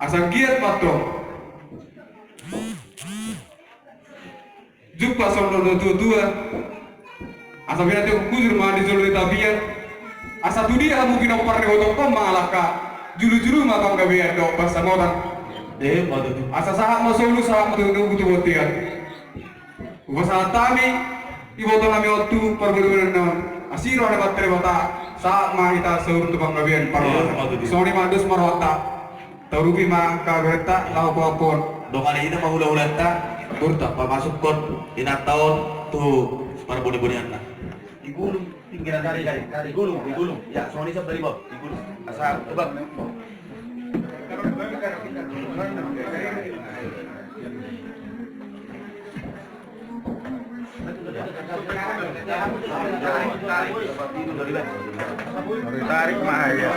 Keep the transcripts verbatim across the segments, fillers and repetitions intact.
Asa giat ma antong. Jumpa songon na tua-tua. Asa binahen bujur ma di jolo ni tapian. Asa tu dia hamu pinompar ni ibotongkon mangalangka. Julu-julu ma panggabean dohot pansamotan. Asa sahat ma solu, sahat ma tu, tu, tu bontean. Hupasahat hami iboto nami on tu parbue-buean na on. Asi roha ni Amanta Debata, sahat ma hita saur tu panggabean parhorasan. Songon i ma, dos ma rohanta. Taudupi ma angka berenta laho pahompon. Dongani hita ma hula-hulanta, boruta pamasukkon inanta on tu parbone-boneanna. Di gulung, pinggiran tadi, tadi, tadi. Di gulung, di gulung. Ya, songon i siap dari bawah, di gulung. Asa tebak. Tarik ma ya.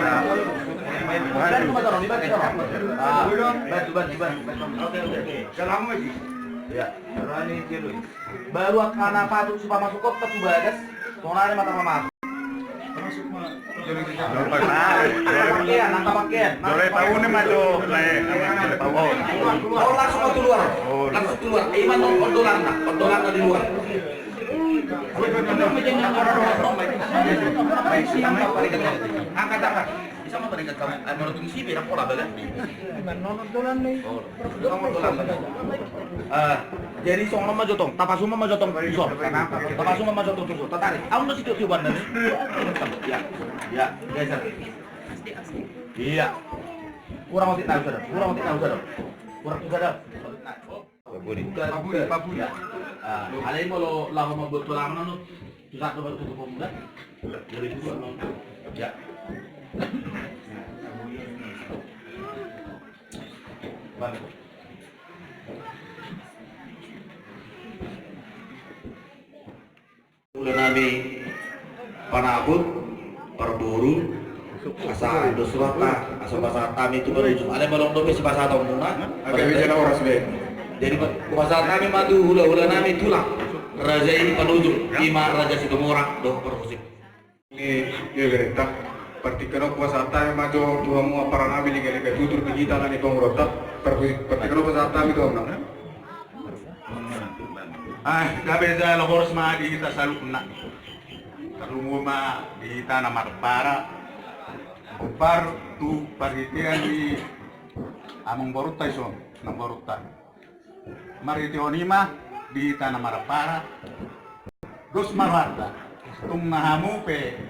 Baru angka na patut sipamasukhonta tu bagas, tonari ma tapamasuk. Pakean, angka pakean. Jolo i paune ma jo, lae. Oh, langsung tu luar. Langsung tu luar. Ima non ondolanna, ondolanna di luar. Angkat, angkat. Bisa ma paling angkat, eh, menurut si Bira pola bagas. Ima non ondolan ni. Oh. Ah, jadi songon on ma jo tong, tapasu ma jo tong tu son. Tapasu ma jo tong tu son, tatarik. Aun do sitiop-tiopan tadi. Ya, ya, geser. Iya. Kurang otik na sada, kurang otik na sada. Kurang otik na sada. Paburi. Paburi, paburi. Ya. Ah, alai molo laho mambuat tulangan anu, tu sahat do baru tutup pemula. Jadi itu anu. Ya. Balik. Hula nami panahut, parboru, asa dos rohanta, asa pasahat hami tu parujung. Alai molo adong dope sipasahatonmuna. Jadi pa-, pasahat hami ma tu hula-hula nami tulang raja i parujung, ima Raja Situmorang dohot parhusip. Ni, ni berenta. Partingkian on hupasahat hami ma jo tu hamu ampara nami, lega-lega tutur di hita na nipangurota. Par-, partingkian on hupasahat hami tu hamu na. Ah, gabe jala horas ma di hita saluhutna. Tarlumobi ma di hita na marpara. Hombar tu parhitean ni amangborunta i son, namborunta. Marhite on i ma di hita na marpara. Dos ma rohanta, tung na hamu pe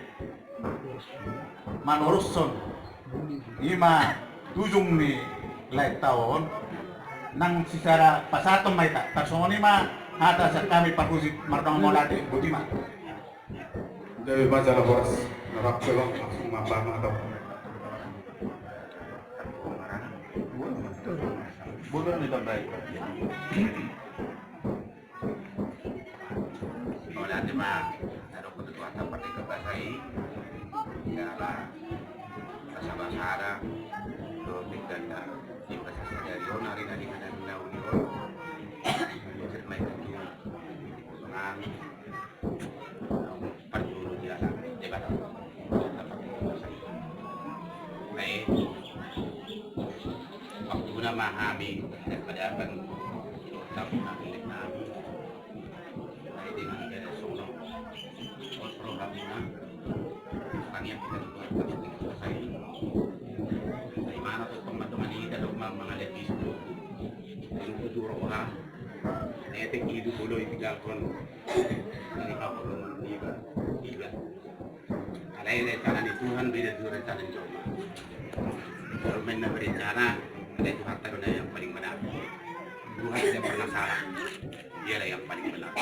manorushon, ima tujung ni laenta on, nang sisada pasahaton ma hita, tarsongon i ma hata sian hami parhusip mardongan mauliate, boti ma. Gabe ma jala horas, na rap sebang langsung ma paham atau. Boleh nih, Bang, baik. Mauliate ma, na dok ketua tempat di kebasai, jala basabasada, do tinggal di basabasa dari on, ari na di mana na uli on, cermai ketua, di potongan, parjolo di atas, di batas. Baik. Waktu na ma hami, dan pada akan, tamu na milik nami. Ai dengan gaya solo. Kontrol hamuna. Tangiang kita juga harus kita selesai. Dari mana tuh teman-teman ini, kita dong mengalami itu. Itu tuh roha. Netek hidup dulu itu galkon. Ini apa dong, ini, Pak? Iya. Alai rencana ni Tuhan beda tu rencana ni jolma. Jolma na berencana, alai Tuhanta do na yang paling benar. Tuhan tidak pernah salah. Dialah yang paling benar.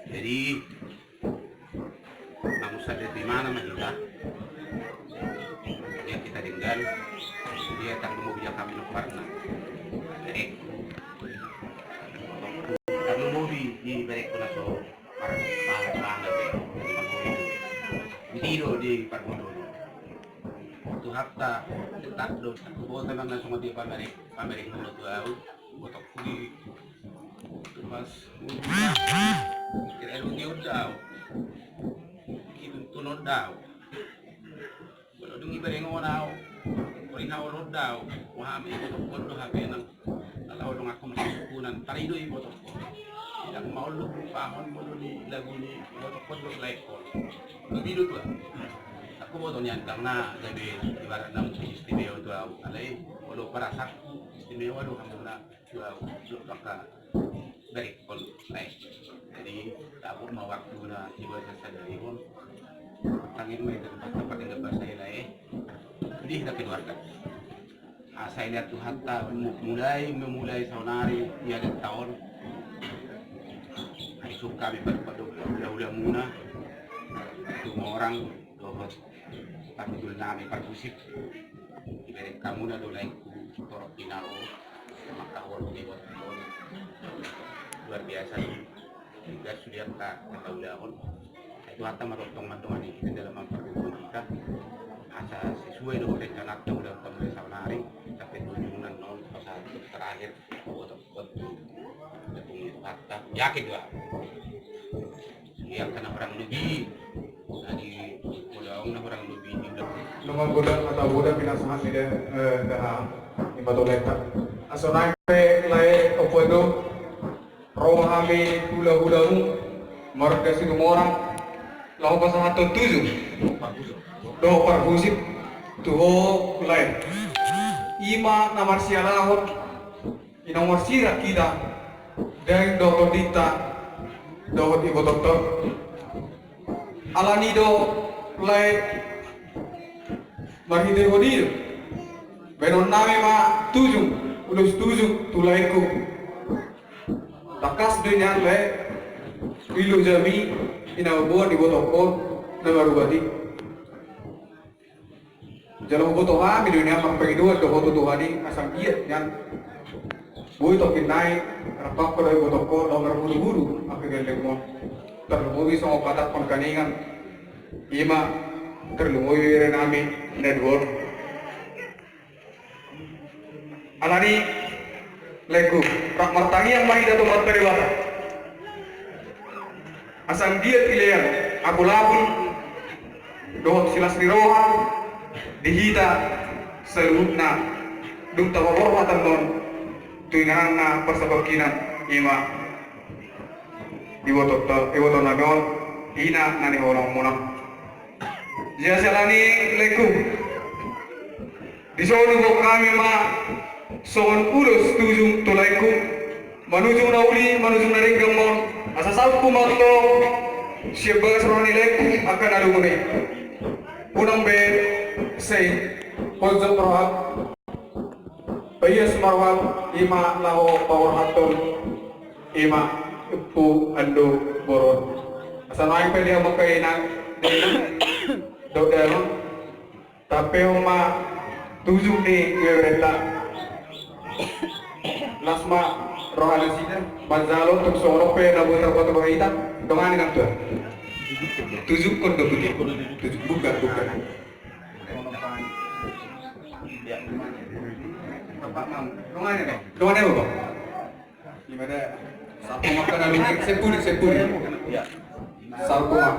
Jadi, namun sadari di mana mah hita, ya kita denggan, dia tak mau bijak kami no pernah. Jadi, tak mau di, di balik pernah so. Mar-, mar-, mar-, mar-, di do di pargondol. Tuhanta, tetap do, huboto memang na songon dia pamereng, pamereng molo tu au, botok di, pas, kira lu dia udah au. Itu tuh no dau. Molo dung iberengon au, Ina olo dao, wahami ibotokkon do hape nang. Ala olo ngakkom sumpunan, tarido ibotokkon. Ndang maolo lupahon molo ni lagu ni ibotokkon do laekkon. Lobi do tu au. Aku boto nian karna gabe ibarat na istimewa tu au. Alai, olo parasaanku istimewa do hamuna tu au. Lo baka dari pon lae. Jadi, dapot ma waktu na iba sasada ibon. Tangin ma itu tempat-tempat yang bahasa lae. Jadi, kita keluarkan. Asa iliat Tuhanta, mu-, mulai, memulai saonari, ia dan taon. Ari suka mi padu-padu, ula-ula muna. Itu orang, dohot. Tapi dulu nami parhusip. Ibereng hamuna do laengku, torop di na ro. Maka hol di buat luar biasa. Juga sudah tak ketahui. Itu hatta ma tongtong mandongani hita dalam memperjuangkan kita. Asa sesuai dengan rencana kita udah mulai saonari sampai tujuan non pas terakhir buat buat itu hatta yakin juga. Ia kena orang lebih. Jadi udah orang lebih juga. Nunga godang atau godang pinasahat ni da, eh, daha ni matoleta. Asa naeng pe lae opo do. Ro hami hula-hulamu, marga Situmorang, laho pasahathon tujung dohot parhusip tu ho lae. Ima na marsialahon, i na marsirang hita, daging dohot tondinta, dohot ibototta. Alani do lae marhitehon i do. Baenon nami ma tujung, ulos tujung tu laengku. Tangkas do nian lae, ilu jami, i na mamboan ibotokkon, na marubat i. Jala huboto hami do nian marpangidoan do ho tu Tuhan i, asa anggiat nian. Boi tongkin nai, rap dohot ibotokkon, laho marhuru-huru, angka gellengmon. Tarlumobi songon patak pangkaningan, ima, tarlumobi bere nami, na dua on. Alani, laengku, rap martangiang ma hita tu Amanta Debata. Asa anggiat dilean apul-apul dohot silas ni roha di hita saluhutna, dung tapaborhat annon tu inganan na parsabangkinan, ima. Iboto, iboto nami on, ina na niholongmuna. Jadi alani laengku. Dison huboan hami ma songon ulos tujung tu laengku. Manujung na uli, manujung na denggan ma on. Asa salpu ma antong sian bagas roha ni laengku angka na lungun i. Unang be sai ponjot roham. Paias ma roham, ima laho paborhathon, ima, ompu, andu, boru. Asa naeng pe dia mangkainang, dok dalam. Tapehon ma tujung ni ibeberenta. Las ma roha nasida manjalo tung songon on pe na boi tarpatupa hita. Dongani nang tua. Tujungkon do tutu. Tujuk, buka, buka. Dongani, Bang. Ima da. Salpu ma angka na lungun i, sepudi, sepudi. Salpu ma.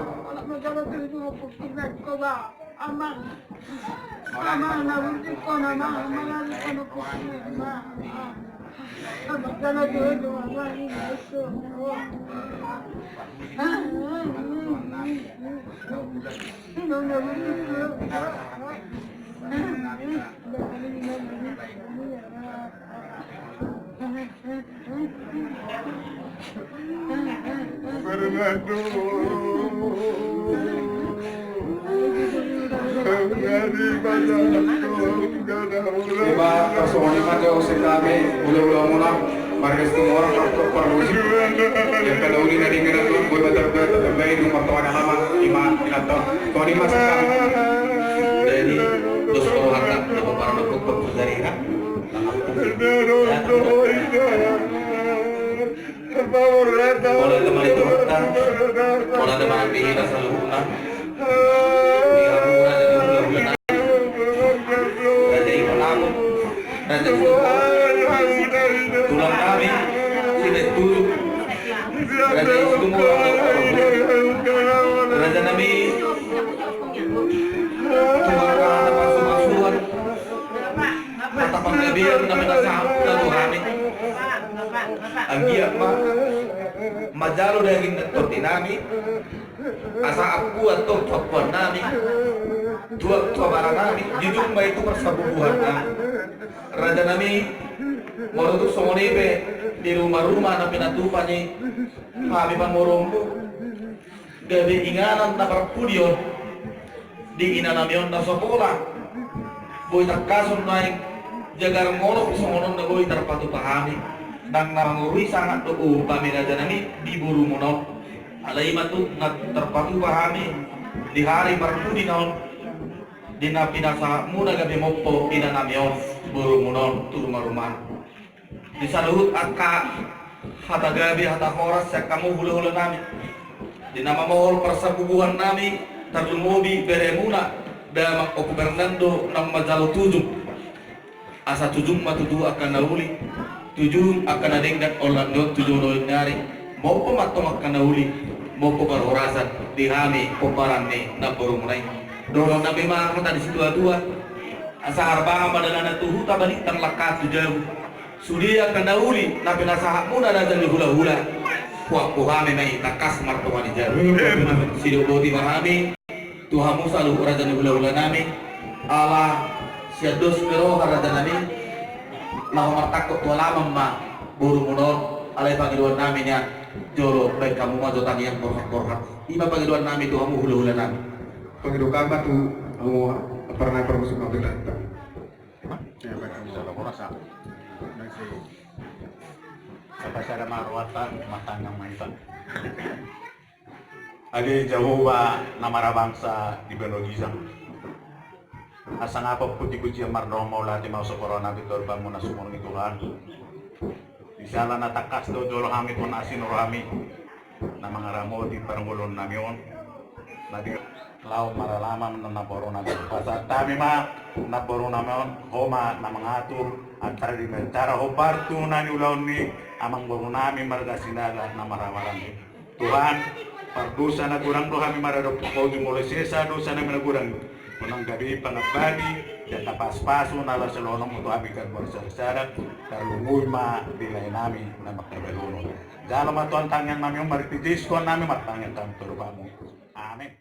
Fernando. Ima, tarsongon i ma jo sian hami, hula-hulamuna, marga Situmorang, rap dohot parhusip. Ia angka na uli na denggan annon, boi ma tarbaen dung martonga ni alaman, ima, inanta. Songon i ma sian hami. Jadi, dos rohanta, na paparan aku, paparan dari hak. Pola teman itu hutang, pola teman pihira saluhutna. Di aku raja di hula-hula nami. Raja Iwan Agung, raja Iwan Agung. Tulang nami, Sirait Tujuh. Raja Iwan Agung, raja nami. Tuhan, Tuhan, Tuhan, Tuhan. Nami na sahat tu hami. Anggiat ma manjalo daging nang tondi nami, asa ampuan tu ampuan nami, tuak tu abara nami, jujung ma i tu parsabubuhan nami. Raja nami, molo tung songon i pe di ruma-ruma na pinatupa ni hami pamoruonmu, gabe inganan na parpudi on di ina nami on na so pola. Boi tangkason naeng jagar ngolok songon on na boi tarpatupa hami. Nang na mangorui sangap do umpami raja nami di borumuna on. Alai ima tung na tarpatupa hami di hari parpudi na on, di na pinasahatmuna gabe mompo ina nami on borumuna on tu ruma-rumana. Di saluhut angka hata gabe, hata horas sian hamu hula-hula nami, di na mamohol parsabubuhan nami, tarlumobi beremuna damang Ompu Fernando na manjalo tujung. Asa tujung ma tutu angka na uli, tujung angka na denggan holan ni on tu joloan ni ari. Mompo ma antong angka na uli, mompo parhorasan di hami pomparan ni namborumuna i. Dohonon nami ma hata ni situa-tua: Asa harbangan ma dalanna tu huta, balintang langkatna tu jabu. Sude angka na uli na pinasahatmuna raja ni hula-hula, huampu hami ma i tangkas martonga ni jabu. Sidok boti ma hami tu hamu saluhut raja ni hula-hula nami. Ala sian dos ni roha raja nami, laho martangkok tu alaman ma borumuna on. Alai pangidoan nami nian, jolo baen hamu ma jo tangiang borhat-borhat. Ima pangidoan nami tu hamu hula-hula nami. Pangido hami ma tu hamu, pernah parmusik ma beta. Sapa sada ma rohanta, martangiang ma hita. Ale Jahowa na marhabangsa di banua ginjang, asa nga pampuji-pujian mardongan mauliate ma so korona bitor pamuna sumurung i Tuhan. Di jala na tangkas do jolo hami tu na asi ni rohami na mangaramoti parngoluon nami on. Na di laho maralaman na namboru nami, pasahat hami ma namboru nami on, Ho ma na mangatur antara di antara hombar tu na niulahon ni amangboru nami marga Sinala na marhahamaranggi. Tuhan, pardosa na godang do hami maradop Ho, jumolo sesa dosa nami na godang. Unang gabe pangabati, jala pas-pasu na laho silohonon tu hami ganup sarisadak, tarlumobi ma di lae nami na manghabaluhon. Jalo ma Tuhan tangiang nami on, marhite Jesus Tuhan nami martangiang hami tu adopanMu. Amen.